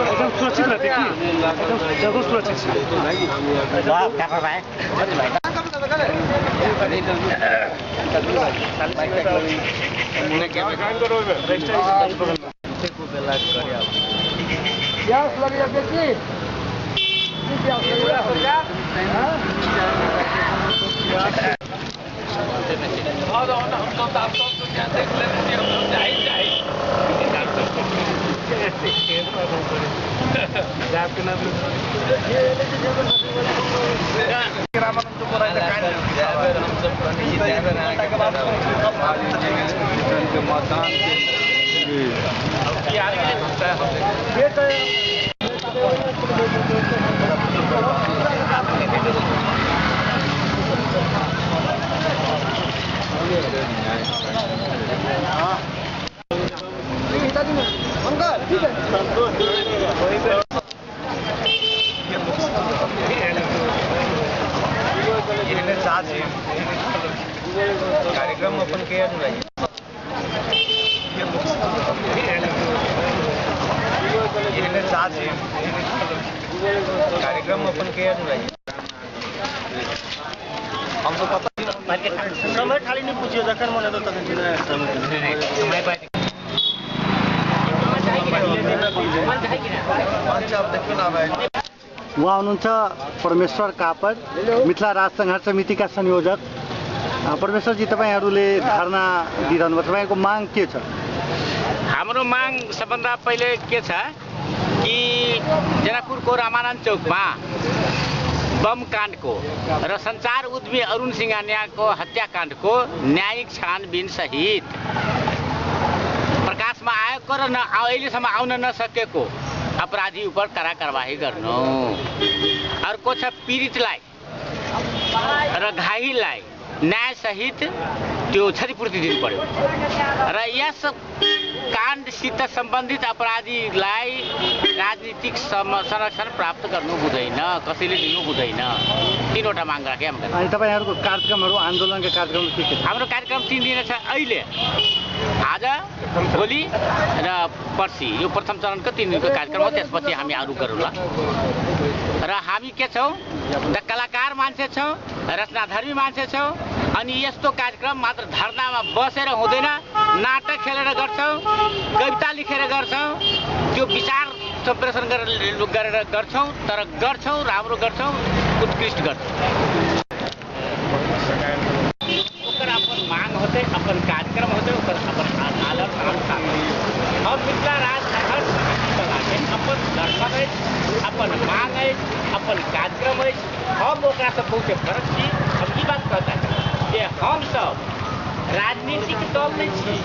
एकदम सुरक्षित रहते कि जगह सुरक्षित कार्यक्रम अपन के कार्यक्रम अपन के हम तो पता समय खाली नहीं पूछियो जखन मन तो तखन समय उहाँ हुनुहुन्छ परमेश्वर कापड, मिथिला राज संघर्ष समितिका संयोजक। परमेश्वरजी, तपाईहरूले धरना दिइरहनु भयो, तपाईँको माग के छ? हाम्रो माग सबभन्दा पहिले के छ कि जनकपुरको रामानन्द चौकमा बम काण्डको र सञ्चार उद्यमी अरुण सिंघानियाको हत्याकाण्डको न्यायिक छानबिन सहित प्रकाशमा आएको र अहिलेसम्म आउन नसकेको अपराधी उपर कडा कारबाही गर्नु। अर्को छ पीडितलाई र घाइतेलाई न्याय सहित त्यो क्षतिपूर्ति दिनु पर्यो र यस काण्डसित सम्बन्धित अपराधीलाई राजनीतिक संरक्षण प्राप्त गर्नु हुँदैन, कसैले दिनु हुँदैन। तीनवटा माग राखे हामीले। अनि तपाईहरुको कार्यक्रमहरु, आन्दोलनका कार्यक्रम के के? हाम्रो कार्यक्रम 3 दिन छ। अहिले आज, भोलि र पर्सि यो प्रथम चरणको 3 दिनको कार्यक्रम हो। त्यसपछि हामी अरु गरौँला। र हामी के छौं, द कलाकार मान्छे छौं, रचनाधर्मी मान्छे छौं। अनि यस्तो कार्यक्रम मात्र धरनामा बसेर हुँदैन, नाटक खेलेर गर्छौं, कविता लेखेर गर्छौं, त्यो विचार सम्प्रेषण गरेर गर्छौं। तर गर्छौं, राम्रो गर्छौं, उत्कृष्ट गर्छौं। ओकर अपन मांग होते, अपन कार्यक्रम होते, ओकर अपन आदत आस्था। हम मिथिला राज संघर्ष समितिका लागि अपन दर्शन है, अपन मांग है, अपन कार्यक्रम है। हम ओकरा से बहुत फरक छी। हम ई बात कहता है कि हम सब राजनीतिक दल नहीं छी।